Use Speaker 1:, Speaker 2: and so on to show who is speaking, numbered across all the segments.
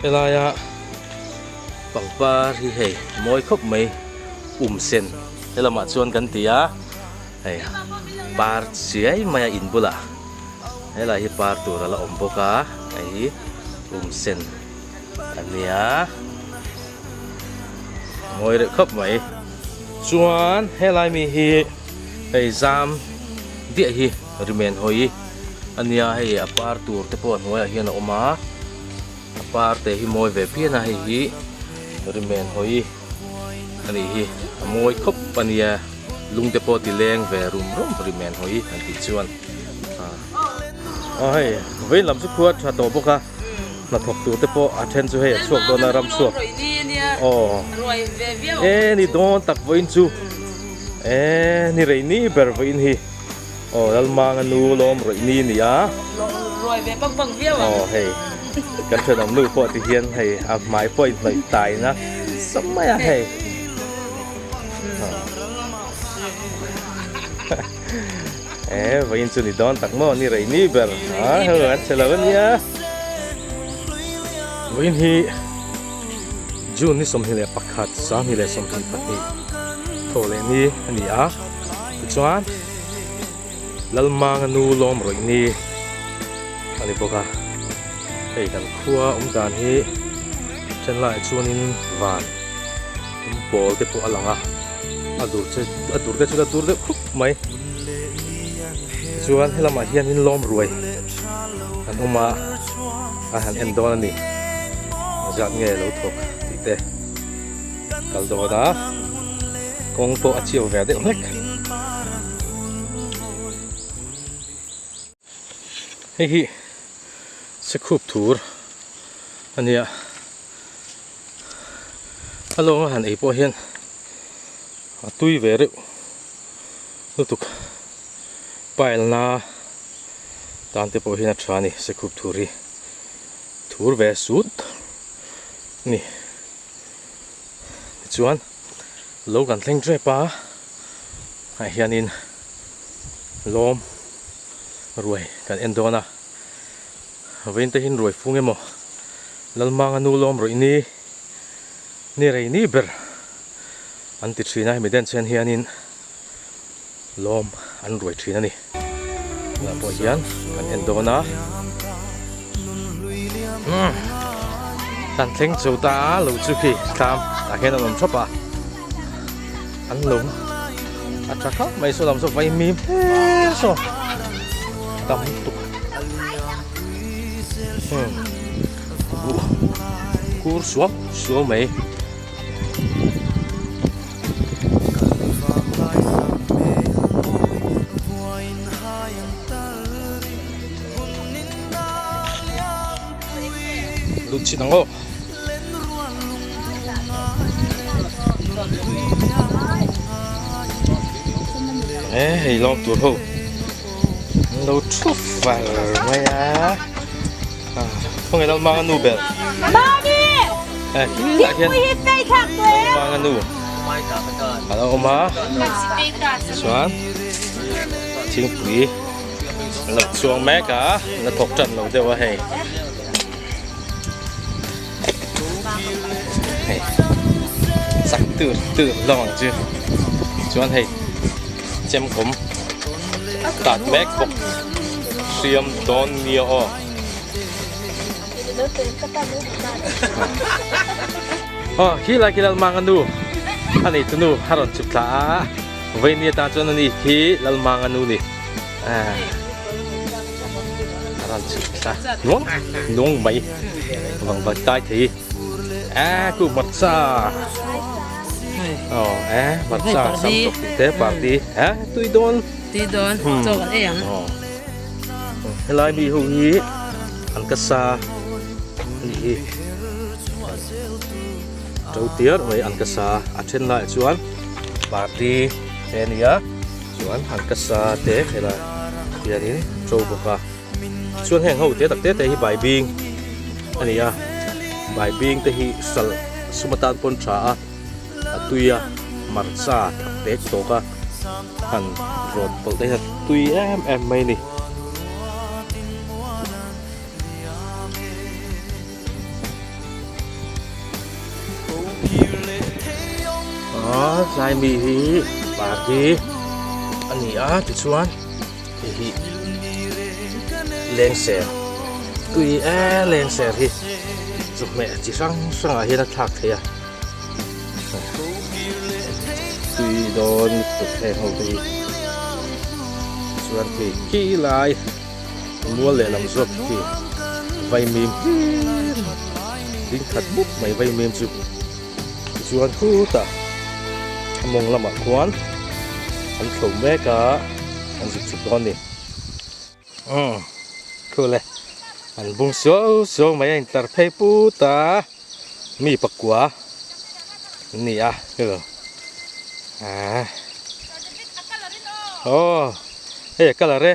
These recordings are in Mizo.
Speaker 1: Helaia pangpar hi hei mawi khawp mai um sen helamah chuan kan ti a hei par chiai mai a in bulah helai hi par tur a la awm bawk a hei hi um sen a nia mawi reuh khawp mai chuan helai mi hi hei zam diah hi rimen hawi a nia hei a par tur te pawh a hnuaiah hian a awm a. A par te hi mawi ve phian a hei hi rimen hawi a nih hi a mawi khawp a nia lung te pawh ti leng ve rum rum rimen hawi an tih chuan aw hei vawiin lam chu khua tha tawh bawk a hnathawk tur te pawh a then chu hei a chhuak dawn a ram chhuak aw e ni dawn tak vawiin chu e ni rei ni ber vawiin hi. Aw Lalmanga nu lawm rawih ni ni a.
Speaker 2: Ruai ve pang pang viau ang.
Speaker 1: Aw hei kan thenawm nu pawh ti hian hei a hmai pawh a inhnawih tai na sam mai a hei. E vawiin chu ni dawn tak maw ni rei ni ber a hei an che lo ania. Vawiin hi June ni 21 2022 thaw leh ni a ni a. Tichuan Lalmanga nu lawm rawih ni a ni bawk a, hei kan khua awm dan hi then laiah chuanin van tum pawl te pawh a lang a, a dur che a dur te chu a dur deuh khup mai. Tichuan helamah hianin lawm ruai an awm a, a han en dawn a ni, engzat nge lo thawk tih te kal dawn a. Kawng pawh a chiau ve deuh hlek. Hei hi sekhup thur a nia. A lawng a han ei pawh hian a tui ve reuh lutuk. Pile na tan te pawh hian a tha a ni sekhup thur hi. Thur ve sut a ni. Tichuan lo kan thleng tep a ah hianin lawm ruai kan en dawn a vawiin te hian ruai fung emaw Lalmanga nu lawm rawih ni ni rei ni ber an ti thin a hemi den chen hianin lawm an ruai thin a ni tunah pawh hian kan en dawn a umm kan thleng chho ta a lo chu khi thlam tah hian an awm thap a an lo a tha khauh mai saw lam saw vaimim hle saw tam lutuk umm buh kur suau suau mai. Lut chin ang aw. E hei lawm tur ho an lo thu far mai a khawnge Lalmanga nu ber. Khi lah hian Lalmanga nu a lo awm a chuan thingpui an lo chhuang mek a an la thawk tan lo deuh a hei hei chak tur tur hlawm ang chu chuan hei chemkawm tat mek bawk hriam dawn nia aw. Aw khi lai khi Lalmanga nu a nei tu nu a rawn chhuk thla a vawiin atan chuan ani khi Lalmanga nu ni a rawn chhuk thla nuang nuang mai vang vang tai thei a ku hmarcha aw e hmarcha sam tawk tih te party e tui dawn
Speaker 2: tui dawn chaw kan ei ang.
Speaker 1: Helai mi ho hi an ka sa a nih hi to tiar mai an ka sa a then laiah chuan party te a ni a chuan an ka sa te helai hianin to bawk a chuan heng ho te tak te te hi baibing a ni a baibing te hi sal sum atan pawn tha a a tui a hmarcha thak tek tawk a han rawt pawlh te hian tui em em mai a ni. tlai mi hi party a ni a tichuan hei hi lengser tui e lengser hi chawhmeh chi hrang hrangah hian a thlak theih a tui dawn lutuk heng ho te hi chuan khi khi lai mual lehlam zawk khi vaimim hlir ding khat mup mai vaimim chu tichuan khutah a mawng lamah khuan an thlo mek a an zuk chhuk dawn a ni umm thu le an bung suau suau mai a intlar phei put a mi pakua an ni a helo ah aw hei a colour e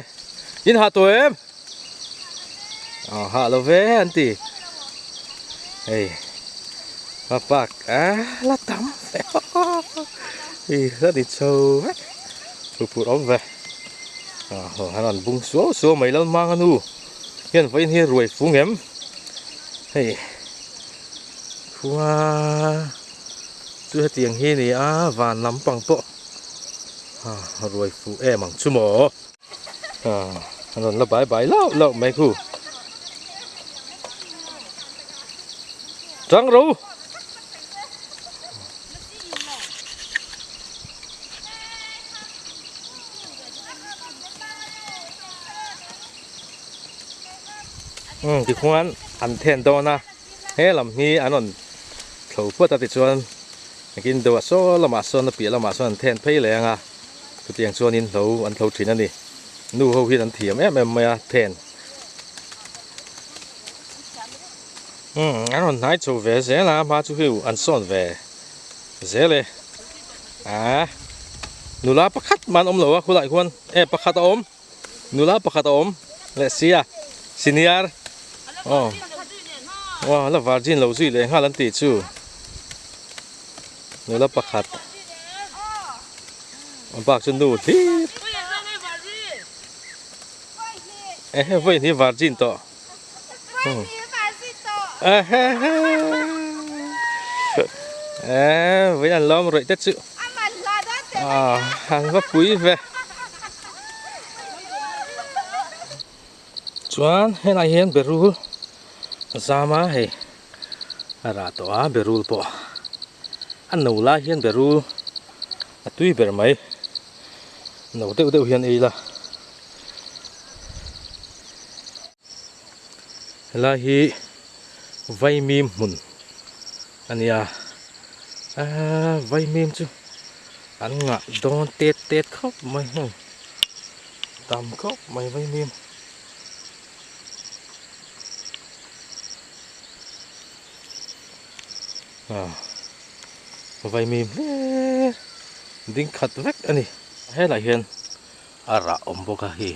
Speaker 1: in hah tawh em aw hah lo ve an ti hei a park a la tam ve i la ni chho vek huphurh awm ve aw an rawn bung suau suau mai Lalmanga nu hian vawiin hi ruai fung em hei khua chu hetiang hi a ni a van lampang pawh ruai fuh em ang chu maw. An rawn la bai bai lauh lauh mai khu. Tang ro. Um tikhuan an then dawn a he lam hi an rawn thlo phawt a tichuan engtin deuh ah saw lamah sawn a piah lamah sawn an then phei leh ang a. Chutiang chuanin hlo an hlo thin a ni. Nu ho hian an thiam em em mai a, then. Umm, an rawn hnai chho ve zel a, hma chu hiu an sawn ve zel e. Aa, nula pakhat mah an awm lo a, khulai khuan e pakhat a awm, nula pakhat a awm leh si a, senior aw, aw la virgin lo zui leh nghal an tih chu. Nula pakhat a bak chu nu hlir ehe vawiin hi virgin tawh ehe eh vawiin an lawm rawih te chu ah an va pui ve chuan helai hian berul a zam a hei. A rah tawh a berul pawh a no lai hian berul a tui ber mai no deuh deuh hian ei la helai hi vaimim hmun a nia aaa vaimim chu an ngah dawn tet tet khawp mai hei tam khawp mai vaimim. Vaimim hle ding khat vek a ni. Helai hian a rah awm bawk a hi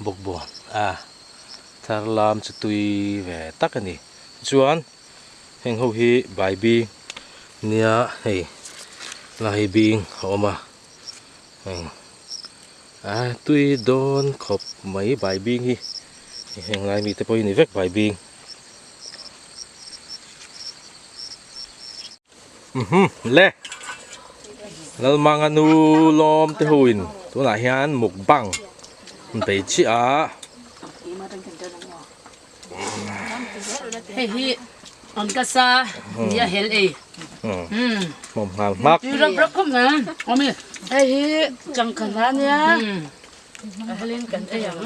Speaker 1: bawkbawn a thar lam chu tui ve tak a ni. Chuan heng ho hi bai bing nia hei lai bing a awm a heng. A tui dawn khawp mai bai bing hi heng lai mite pawh hi ni vek bai bing mhm le Lalmanga nu lawm te ho in tunah hian mukbang an bei chiah a.
Speaker 2: Hei hi an ka sa nia hel ei.
Speaker 1: Mawm nghal hmak.
Speaker 2: Tui rap rap khawp mai. Awm e.
Speaker 3: Hei hi changkhan a nia. A helin kan ei ang.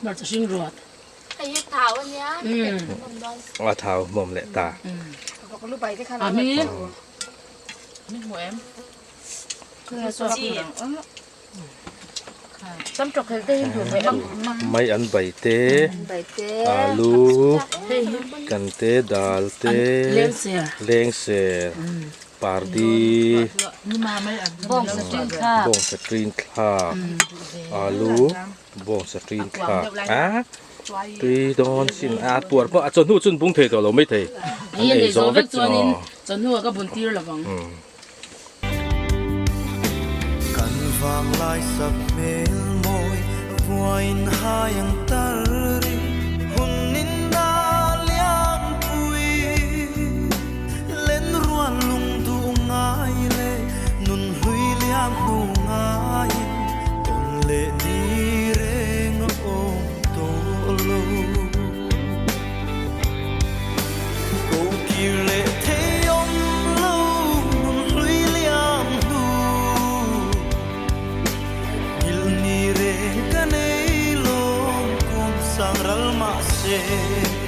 Speaker 2: Hmarcha hring ruat.
Speaker 4: Hei hi thau a nia.
Speaker 1: A thau mawm leh ta.
Speaker 2: A mi.
Speaker 3: Min hmu em?
Speaker 1: Mai an bai te alu kan te dal te lengser pardi bawngsa ṭin thlak alu bawngsa ṭin thlak a tui dawn sin a puar pawh a chawhnu chu an bung thei tawh lo maithei an ei zawh vek chu
Speaker 2: chawhnu ah ka bun tir lovang.
Speaker 5: Kan vanglai sak hmel mawi vuain hai ang tar ri hun in a lianpui len rual lung duh ngai. che.